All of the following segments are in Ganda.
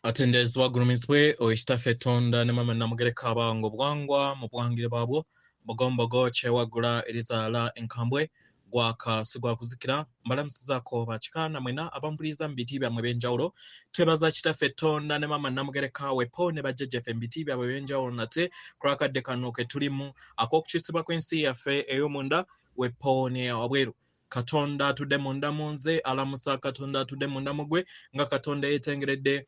Atenderezebwa agulumizibwe oyo Kitaffe Tonda ne Maama Namugereka abawanga obuwangwa mu buwangire bwabwo Mbogombogo kyewaggula erizaala enkambwe gwaka si gwa kuzikira. Mbalamusizaako bakika na mwena abampuliriza mu biti byammwe ebyenjawulo. Twebaza Kitaffe Tonda ne Maama Namugereka wepo ne bajjajjaffe mu biti byabwe ebyenjawulo nate ku lwakadde kano ke tulimu ak'okukyusibwa kw'ensi yaffe ey'omunda wepo n'eyawabweru. Katonda atudde munda mu nze alamusa Katonda atudde munda mu gwe nga Katonda yeetengeredde.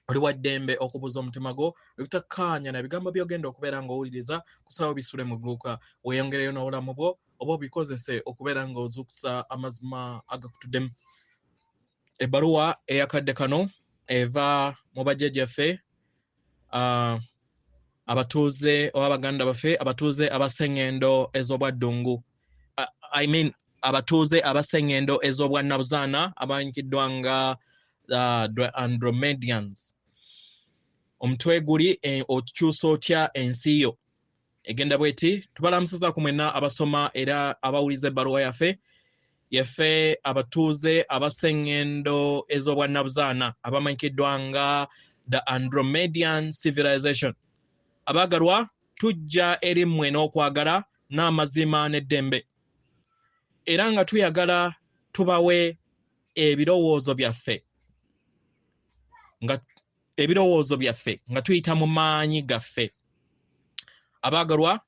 Oli wa ddembe okubuuza omutima gwo ebitakkaanya na bigambo by'ogenda okubeera ng'owuliriza kusaba obisule mu gguuka weeyongereyo n'obulamu bwo oba obikozese okubeera ng'ozuukusa amazima agakutuddemu. Ebbaluwa eyakadde kano eva mu bajjajjaffe abatuuze oba baganda baffe abatuuze abasengendo ez'obwaddungu, I mean abatuuze abasengendo ez'obwannabuzaana abamanyikiddwa nga Andromedians. Omutwe guli okyusa otya ensi yo? Egenda bweti: tubalamusiza ku mwenna abasoma era abawuliza ebbaluwa yaffe yaffe abatuuze abasengendo ez'obwannabuzaana abamanyikiddwa nga the Andromedian Civilization. Abaagalwa, tujja eri mmwe n'okwagala n'amazima n'eddembe, era nga tuyagala tubawe ebirowoozo byaffe nga ebirowoozo byaffe nga tuyita mu maanyi gaffe. Abaagalwa,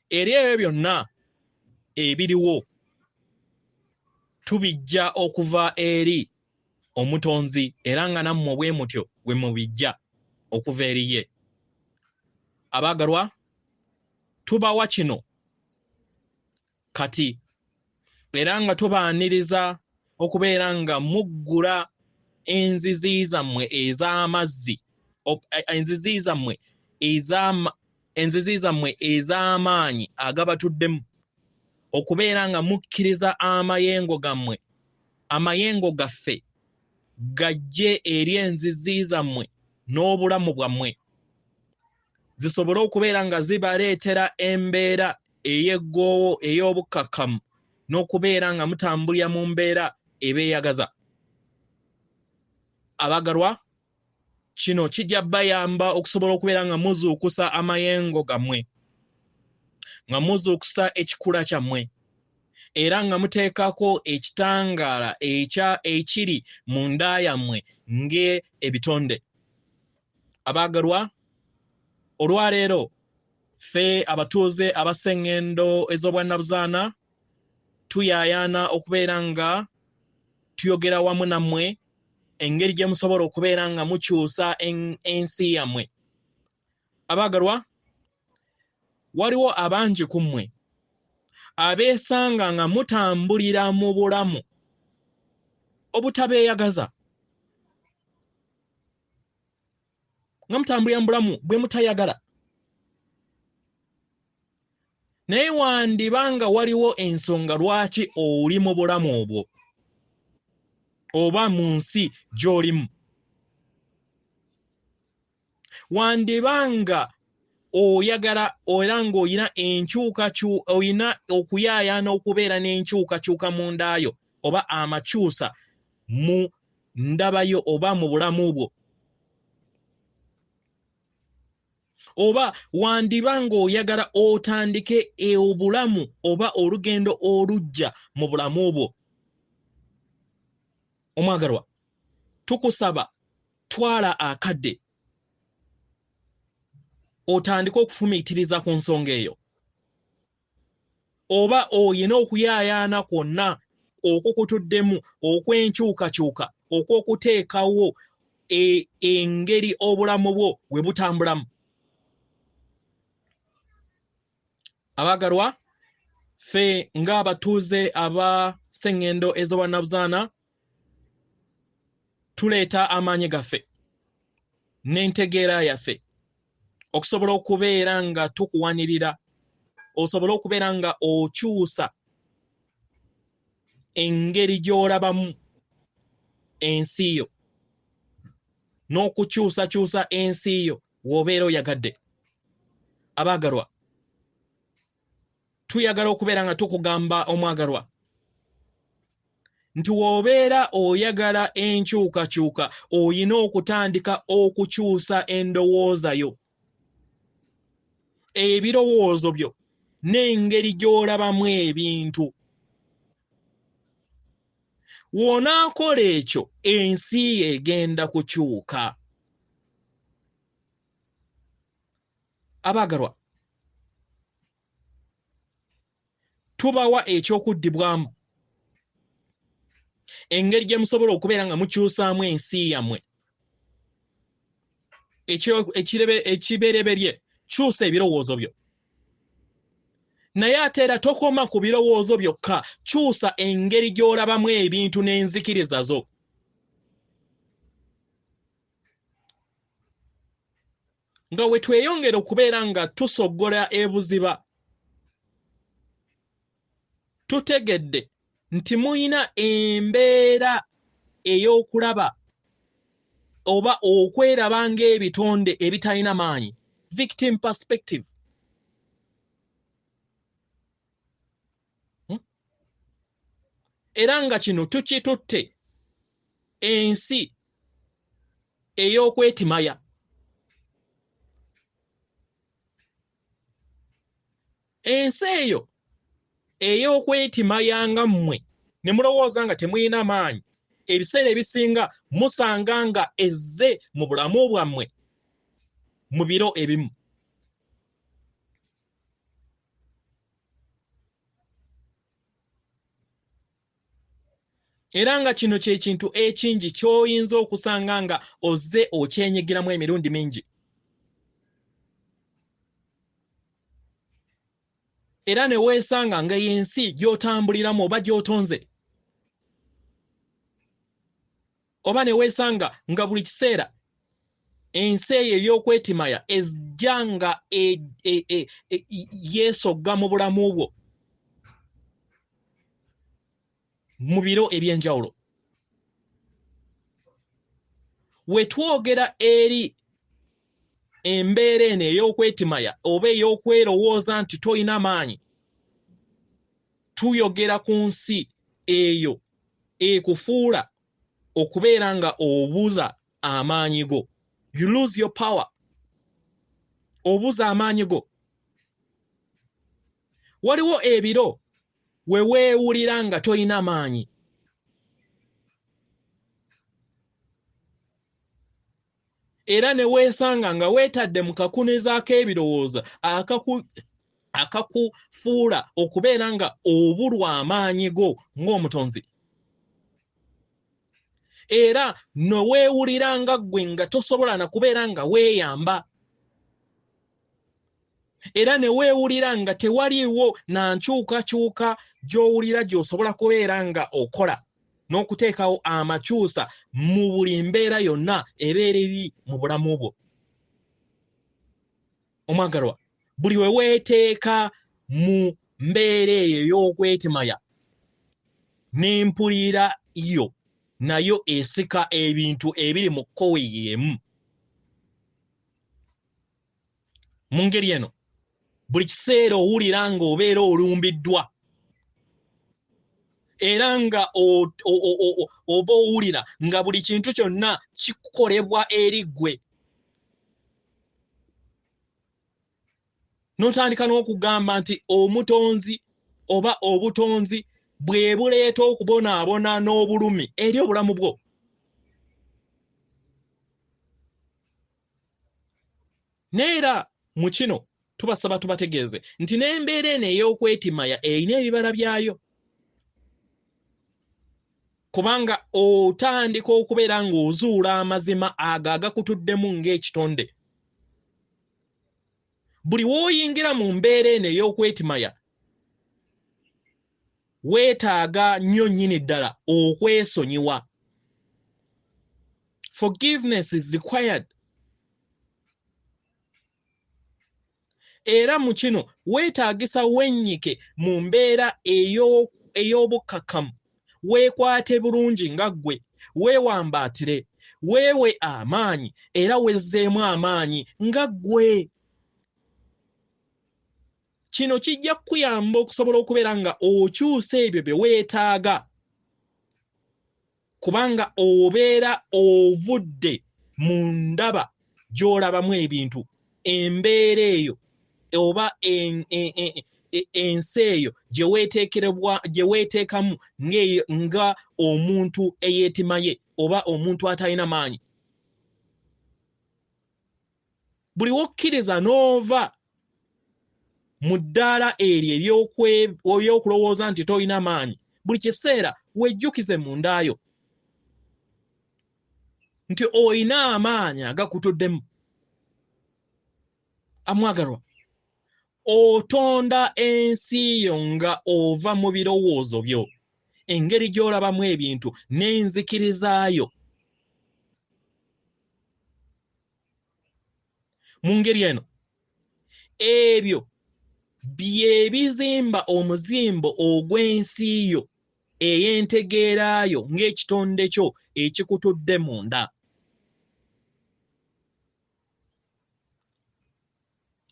eri ebyo byonna ebiriwo tubijja okuva eri Omutonzi, era nga nammwe bwe mutyo bwe mubijja okuva eri ye. Abaagalwa, tubawa kino kati, era nga tubaaniriza okubeera nga muggula enzizi zammwe ez'amazzi, enzizi zammwe enzizi zammwe ez'amaanyi agabatuddemu, okubeera nga mukkiriza amayengo gammwe, amayengo gaffe gajje eri enzizi zammwe n'obulamu bwammwe, zisobole okubeera nga zibaleetera embeera ey'eggoowo ey'obukkakkamu n'okubeera nga mutambulira mu mbeera ebeeyagaza. Abagalwa, kino kijja bayamba okusobola okubeera nga muzuukusa amayengo gammwe, nga muzuukusa ekikula kyammwe, era nga muteekako ekitangaala ekiri mu nda yammwe ng'ebitonde. Abaagalwa, olwaleero ffe abatuuze abasengendo ez'obwannabuzaana tuyaayaana okubeera nga tuyogera wamu nammwe engeri gye musobola okubeera nga mukyusa ensi yammwe. Abaagalwa, waliwo abangi ku mmwe abeesanga nga mutambulira mu bulamu obutabeeyagaza, nga mutambulira mu bulamu bwe mutayagala, naye wandiba nga waliwo ensonga lwaki oli mu bulamu obwo oba mu nsi gy'olimu. Wandiba nga oyagala era ng'olina olina okuyaayaana okubeera n'enkyukakyuka mu ndaayo oba amakyusa mu ndabayo oba mu bulamu bwo, oba wandiba ng'oyagala otandike obulamu oba olugendo oluggya mu bulamu bwo. Omwagalwa, tukusaba twala akadde otandike okufumiitiriza ku nsonga eyo, oba oyina okuyaayaana kwonna okukutuddemu okw'enkyukakyuka okw'okuteekawo engeri obulamu bwo bwe butambulamu. Abaagalwa, ffe ng'abatuuze aba Ssengendo ez'obwannabuzaana tuleeta amaanyi gaffe n'entegeera yaffe okusobola okubeera nga tukuwanirira, osobole okubeera nga okyusa engeri gy'olabamu ensi yo n'okukyusakyusa ensi yo w'obeera oyagadde. Abaagalwa, tuyagala okubeera nga tukugamba omwagalwa Nti w'obeera oyagala enkyukakyuka oyina okutandika okukyusa endowooza yo, ebirowoozo byo n'engeri gy'olabamu ebintu. W'onaakola ekyo ensi egenda kukyuka. Abaagalwa, tubawa ekyokuddibwamu engeri gye musobola okubeera nga mukyusaamu ensi yammwe. Ekibereberye, kyusa ebirowoozo byo. Naye ate era tokoma ku birowoozo byokka, kyusa engeri gy'olabamu ebintu n'enzikiriza zo. Nga we tweyongera okubeera nga tusoggola ebuziba, tutegedde nti muyina embeera ey'okulaba oba okweraba ng'ebitonde ebitalina maanyi, victim perspective. Era nga kino tukitutte ensi ey'okwetimaya. Ensi eyo ey'okwetimaya nga mmwe ne mulowooza nga temulina maanyi, ebiseera ebisinga musanga nga ezze mu bulamu bwammwe mu biro ebimu. Era nga kino kye kintu ekingi ky'oyinza okusanga nga ozze okyenyigiramu emirundi mingi. Era ne weesanga nga y'ensi gy'otambuliramu oba gy'otonze, oba ne weesanga nga buli kiseera ensi eyo ey'okwetimaya ejja nga yeesogga mu bulamu bwo mu biro eby'enjawulo. We twogera eri embeera eno ey'okwetimaya oba ey'okwerowooza nti tolina maanyi, tuyogera ku nsi eyo ekufuula okubeera nga obuza amaanyi go. You lose your power. Obuza amaanyi go. Waliwo ebiro we weewulira nga tolina maanyi. Era ne weesanga nga weetadde mu kakuneza ak'ebirowoozo akakufuula okubeera nga obulwa amaanyi go ng'omutonzi. Era ne weewulira nga ggwe nga tosobola na kubeera nga weeyamba. Era ne weewulira nga tewaliiwo na nkyukakyuka gy'owulira gy'osobola kubeera nga okola n'okuteekawo amakyusa mu buli mbeera yonna ebeera eri mu bulamu bwo. Omwagalwa, buli we weeteeka mu mbeera eyo ey'okwetimaya n'empulira yo nayo esika ebintu ebiri mu kkowe y'emu. Mu ngeri eno, buli kiseera owulira ng'obeera olumbiddwa era nga oba owulira nga buli kintu kyonna kikolebwa eri ggwe. N'otandika n'okugamba nti omutonzi oba obutonzi bwe buleeta okubonaabona n'obulumi eri obulamu bwo. N'era mu kino tubasaba tubategeeze nti n'embeera eno ey'okwetimaya erina ebibala byayo, kubanga otandika okubeera ng'ozuula amazima ago agakutuddemu ng'ekitonde. Buli w'oyingira mu mbeera eno ey'okwetimaya weetaaga nnyo nnyini ddala okwesonyiwa. Forgiveness is required. Era mu kino weetaagisa wennyike mu mbeera ey'obukkakkamu, weekwate bulungi nga ggwe, weewambaatire, weewe amaanyi era wezzeemu amaanyi nga ggwe. Kino kijja kukuyamba okusobola okubeera nga okyusa ebyo bye weetaaga. Kubanga obeera ovudde mu ndaba gy'olabamu ebintu, embeera eyo oba ensi eyo gye weeteekamu nga omuntu eyeetimaye oba omuntu atalina maanyi. Buli w'okkiriza n'ova mu ddaala eryo ery'okulowooza nti tolina maanyi, buli kiseera wejjukize mu ndaayo nti olina amaanyi agakutuddemu. Amwagalwa, otonda ensi yo nga ova mu birowoozo byo, engeri gy'olabamu ebintu n'enzikirizaayo. Mu ngeri eno, ebyo bye bizimba omuzimbo ogw'ensi yo ey'entegeerayo ng'ekitonde kyo ekikutudde munda.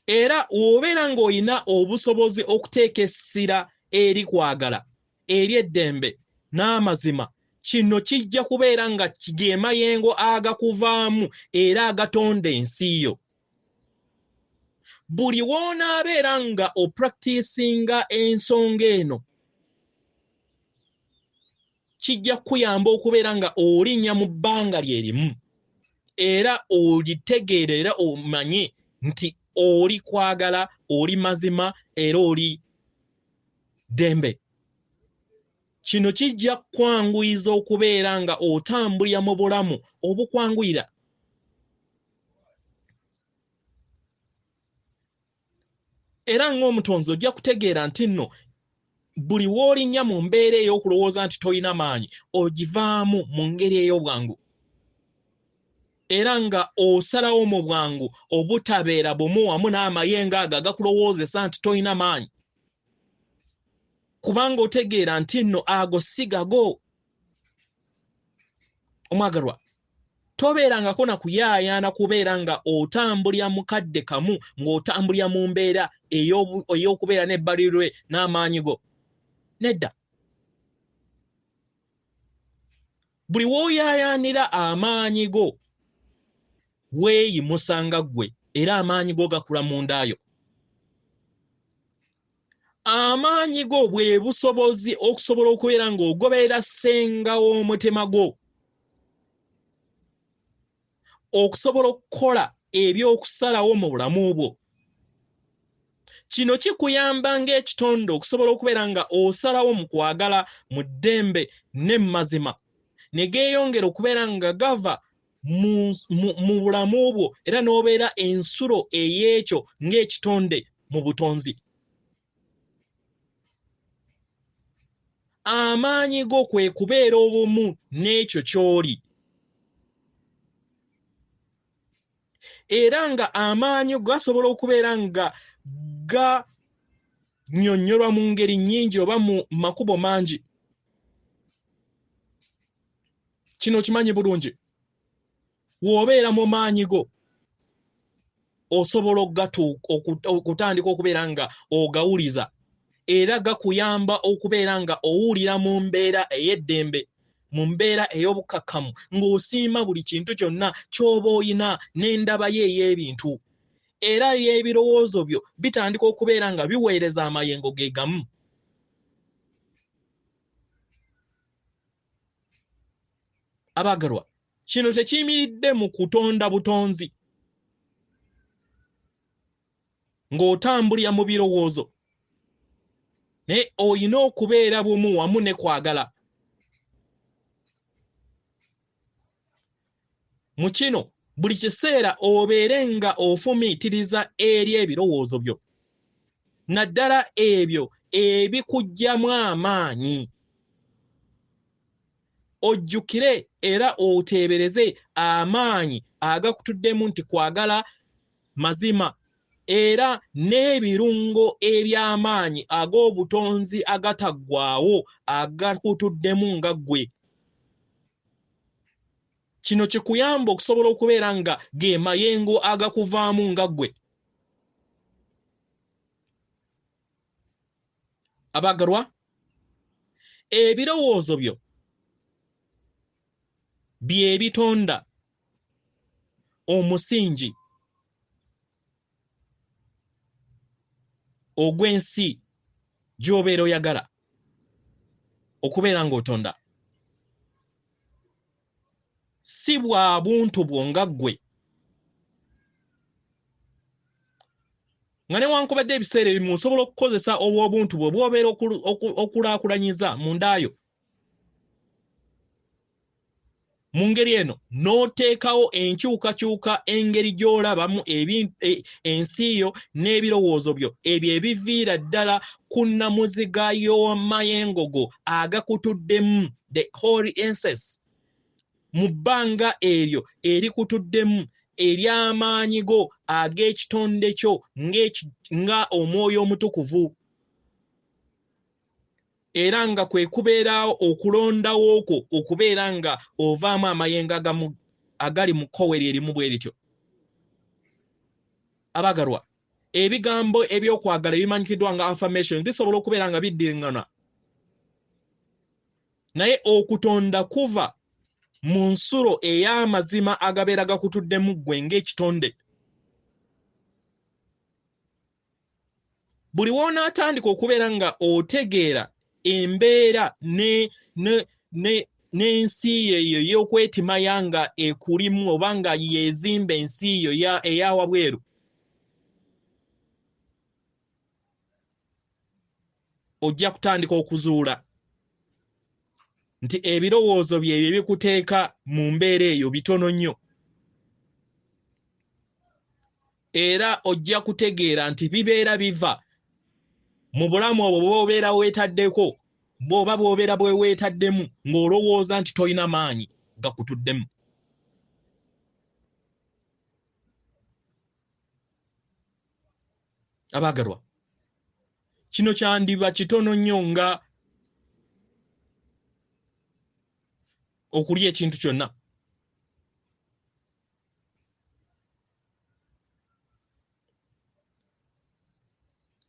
Era w'obeera ng'olina obusobozi okuteeka essira eri kwagala, eri eddembe n'amazima, kino kijja kubeera nga ge mayengo agakuvaamu era agatonda ensi yo. Buli w'onaabeera nga opracticinga ensonga eno, kijja kukuyamba okubeera nga olinnya mu bbanga lye limu, era olitegeere era omanye nti oli kwagala, oli mazima era oli ddembe. Kino kijja kukwanguyiza okubeera nga otambulira mu bulamu obukwanguyira. Era ng'omutonzi ojja kutegeera nti nno buli w'olinnya mu mbeera ey'okulowooza nti tolina maanyi, ogivaamu mu ngeri ey'obwangu. Era nga osalawo mu bwangu obutabeera bumu wamu n'amayengo ago agakulowoozesa nti tolina maanyi, kubanga otegeera nti nno ago si gago. Omwagalwa, tobeerangako na kuyaayaana kubeera nga otambulira mu kadde kamu ng'otambulira mu mbeera ey'okubeera n'ebbalirwe n'amaanyi go. Nedda. Buli w'oyaayaanira amaanyi go, weeyimusa nga ggwe, era amaanyi go gakula munda yo. Amaanyi go bwe busobozi okusobola okubeera ng'ogoberera ssenga w'omutima gwo, okusobola okukola eby'okusalawo mu bulamu bwo. Kino kikuyamba ng'ekitonde okusobola okubeera nga osalawo mu kwagala, mu ddembe ne mu mazima, ne geeyongera okubeera nga gava mu bulamu bwo, era n'obeera ensulo ey'ekyo ng'ekitonde mu butonzi. Amaanyi go kwe kubeera obumu n'ekyo ky'oli. Era nga amaanyi gasobola okubeera nga gannyonnyolwa mu ngeri nnyingi oba mu makubo mangi. Kino kimanyi bulungi. W'obeera mu maanyi go, osobola okutandika okubeera nga ogawuliza, era gakuyamba okubeera nga owulira mu mbeera ey'eddembe, mu mbeera ey'obukkakkamu, ng'osiima buli kintu kyonna ky'oba oyina n'endaba ye ey'ebintu. Era ebirowoozo byo bitandika okubeera nga biweereza amayengo ge gamu. Abaagalwa, kino tekiyimiridde mu kutonda butonzi ng'otambulira mu birowoozo, naye olina okubeera bumu wamu ne kwagala. Mu kino buli kiseera obeere nga ofumiitiriza eri ebirowoozo byo, naddala ebyo ebikuggyamu amaanyi. Ojjukire era oteebereze amaanyi agakutuddemu nti kwagala, mazima, era n'ebirungo eby'amaanyi ag'obutonzi agataggwaawo agakutuddemu nga ggwe. Kino kikuyamba okusobola okubeera nga ge mayengo agakuvaamu nga ggwe. Abaagalwa, ebirowoozo byo Bye bitonda omusingi ogw'ensi gy'obeera oyagala okubeera ng'otonda. Si bwa buntu bwo nga ggwe, nga newankubadde ebiseera ebimu osobola okukozesa obw'obuntu bwo bw'obeera okulaakulanyiza mu ndaayo. Mu ngeri eno n'oteekawo enkyukakyuka engeri gy'olabamu ensi yo n'ebirowoozo byo, ebyo ebiviira ddala ku nnamuziga y'amayengo go agakutuddemu, the holy essence, mu bbanga eryo erikutuddemu ery'amaanyi go ag'ekitonde kyo nga omwoyo omutukuvu, era nga kwe kubeerawo okulondawo okwo okubeera nga ovaamu amayengo agali mu kkowe erimu bwe lityo. Abagalwa, ebigambo ebyokwagala ebimanyikiddwa nga affirmation bisobola okubeera nga biddiŋŋana, naye okutonda kuva mu nsulo ey'amazima agabeera gakutuddemu ggwe ng'ekitonde. Buli w'onaatandika okubeera nga otegeera embeera n'ensi eyo ey'okwetimaya nga ekulimu oba nga yeezimba ensi yo eya wabweru, ojja kutandika okuzuula nti ebirowoozo byebyo ebikuteeka mu mbeera eyo bitono nnyo, era ojja kutegeera nti bibeera biva mu bulamu obwo bw'obeera weetaddeko, bw'oba bw'obeera bwe weetaddemu ng'olowooza nti tolina maanyi gakutuddemu. Abaagalwa, kino kyandiba kitono nnyo nga okulya ekintu kyonna.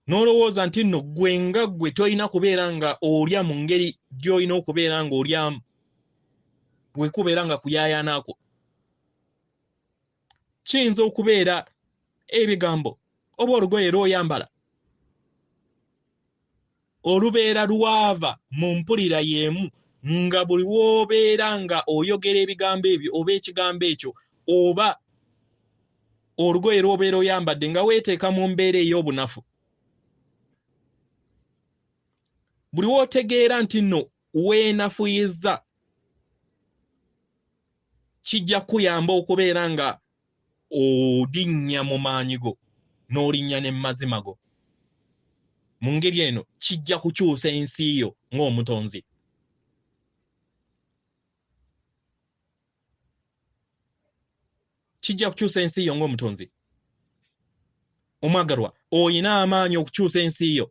N'olowooza nti nno ggwe nga ggwe tolina kubeera nga olya mu ngeri gy'olina okubeera ng'olyamu, bwe kubeera nga kuyaayaanaako. Kiyinza okubeera ebigambo oba olugoye lw'oyambala olubeera lwava mu mpulira y'emu, nga buli w'obeera nga oyogera ebigambo ebyo oba ekigambo ekyo oba olugoye lw'obeera oyambadde nga weeteeka mu mbeera ey'obunafu. Buli w'otegeera nti nno weenafuyizza, kijja kukuyamba okubeera nga olinnya mu maanyi go n'olinnya ne mazima go. Mu ngeri eno kijja kukyusa ensi yo ng'omutonzi. Kijja kukyusa ensi yo ng'omutonzi. Omwagalwa, oyina amaanyi okukyusa ensi yo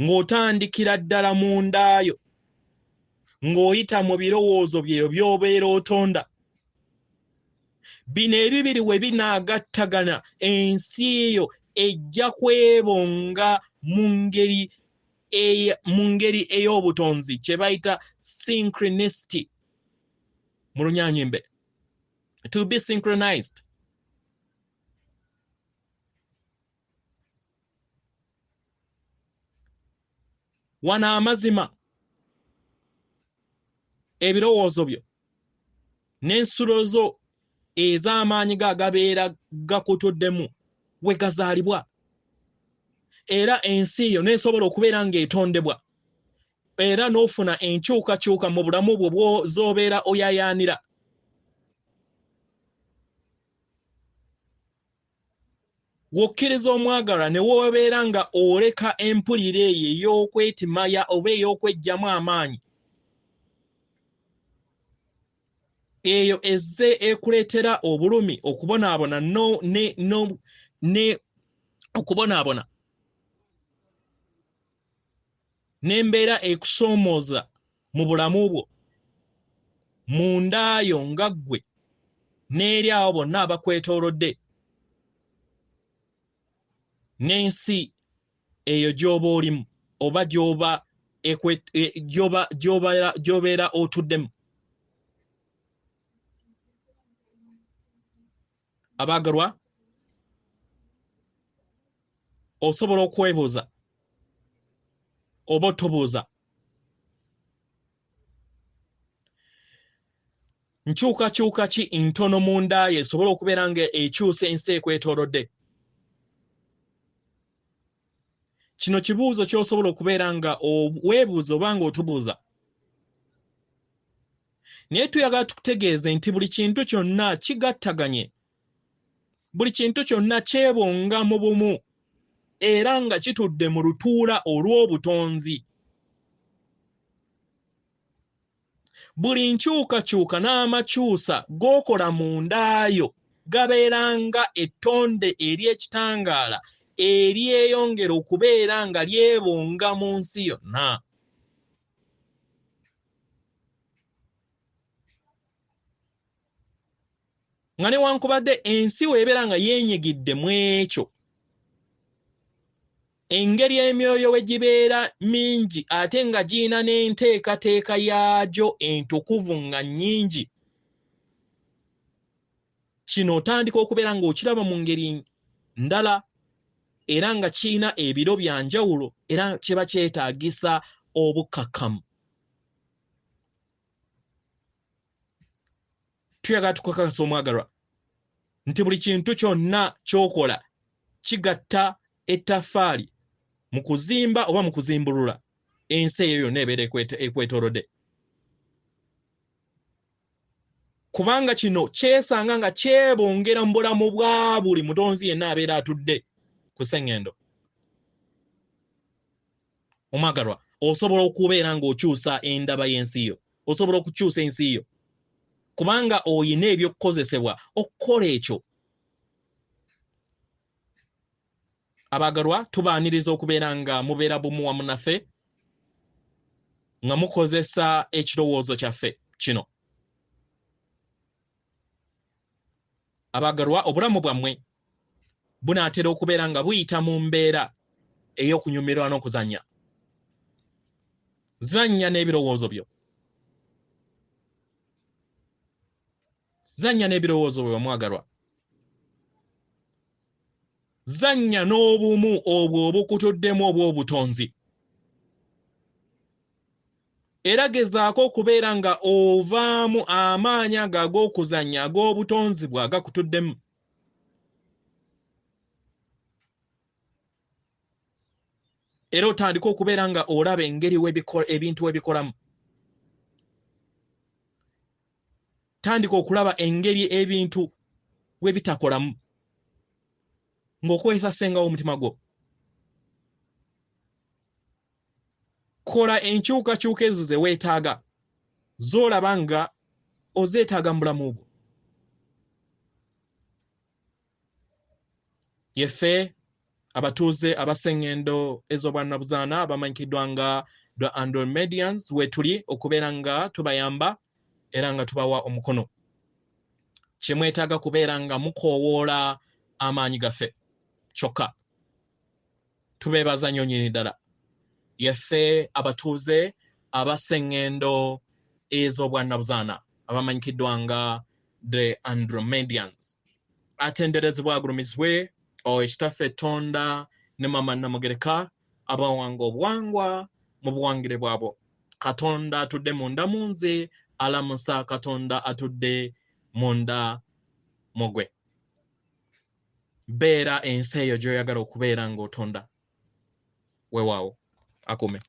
ng'otandikira ddala mu ndaayo, ng'oyita mu birowoozo byeyo by'obeera otonda. Bino ebibiri we binaagattagana, ensi eyo ejja kwebonga mu ngeri ey'obutonzi kye bayita synchronicity mu Lunyanyimbe, to be synchronized. Wano amazima, ebirowoozo byo n'ensulo zo ez'amaanyi go agabeera gakutuddemu we gazaalibwa, era ensi yo n'esobola okubeera ng'etondebwa, era n'ofuna enkyukakyuka mu bulamu bwo bw'obeera oyayaanira. W'okkiriza omwagalwa ne w'obeera nga oleka empulira eyo ey'okwetimaya oba ey'okweggyamu amaanyi, eyo ezze ekuleetera obulumi, okubonaabona ne okubonaabona n'embeera ekusoomooza mu bulamu bwo, mu ndaayo nga ggwe n'eri abo bonna abakwetoolodde n'ensi eyo gy'oba olimu oba gy'obeera otuddemu. Abaagalwa, osobola okwebuuza oba otubuuza, nkyukakyuka ki ntono munda yo esobola okubeera nga ekyusa ensi ekwetoolodde? Kino kibuuzo ky'osobola okubeera nga weebuuza oba nga otubuuza. Naye tuyagala tukutegeeze nti buli kintu kyonna kigattaganye, buli kintu kyonna kyebonga mu bumu era nga kitudde mu lutuula olw'obutonzi. Buli nkyukakyuka n'amakyusa g'okola munda yo gabeera nga ettonde ery'ekitangaala eryeyongera okubeera nga lyebonga mu nsi yonna. Nga newankubadde ensi weebeera nga yeenyigidde mu ekyo, engeri emyoyo we gibeera mingi ate nga girina n'enteekateeka yaagyo entukuvu nga nnyingi, kino otandika okubeera ng'okiraba mu ngeri ndala era nga kirina ebiro bya njawulo era kiba kyetaagisa obukkakkamu. Tuyagala tukakasa omwagalwa nti buli kintu kyonna ky'okola kigatta ettaffaali mu kuzimba oba mu kuzimbulula ensi eyo yonna ebeera ekwetoolodde. Kubanga kino kyesanga nga kyebongera mu bulamu bwa buli mutonzi yenna abeera atudde ku sseŋŋendo. Omwagalwa, osobola okubeera ng'okyusa endaba y'ensi yo, osobola okukyusa ensi yo kubanga oyina ebyokukozesebwa okukola ekyo. Abaagalwa, tubaaniriza okubeera nga mubeera bumu wamu naffe nga mukozesa ekirowoozo kyaffe kino. Abaagalwa, obulamu bwammwe bunaatera okubeera nga buyita mu mbeera ey'okunyumirwa n'okuzannya. Zannya n'ebirowoozo byo. Zannya n'ebirowoozo byo omwagalwa. Zannya n'obumu obwo obukutuddemu obw'obutonzi. Era gezaako okubeera nga ovaamu amaanyi ago ag'okuzannya ag'obutonzi bwe agakutuddemu. Era otandike okubeera nga olaba engeri ebintu webikolamu. Tandika okulaba engeri ebintu we bitakolamu ng'okozesa ssenga w'omutima gwo. Kola enkyukakyuka ezo ze weetaaga, z'olaba nga ozeetaaga mu bulamu bwo. Yeffe abatuuze abasengendo ez'obwannabuzaana abamanyikiddwa nga The Andromedians wetuli okubeera nga tubayamba era nga tubawa omukono. Kye mwetaaga kubeera nga mukoowoola amaanyi gaffe kyokka. Tubeebaza nnyo nnyini ddala. Yeffe abatuuze abasengendo ez'obwannabuzaana abamanyikiddwa nga The Andromedians. Atenderezebwa agulumizibwe Ekitaffe Tonda ne Mama Namugereka abawanga obuwangwa mu buwangire bwabwo. Katonda atudde munda mu nze alamusa Katonda atudde munda mu gwe. Beera ensi eyo gy'oyagala okubeera ng'otonda. Weewaawo akuume.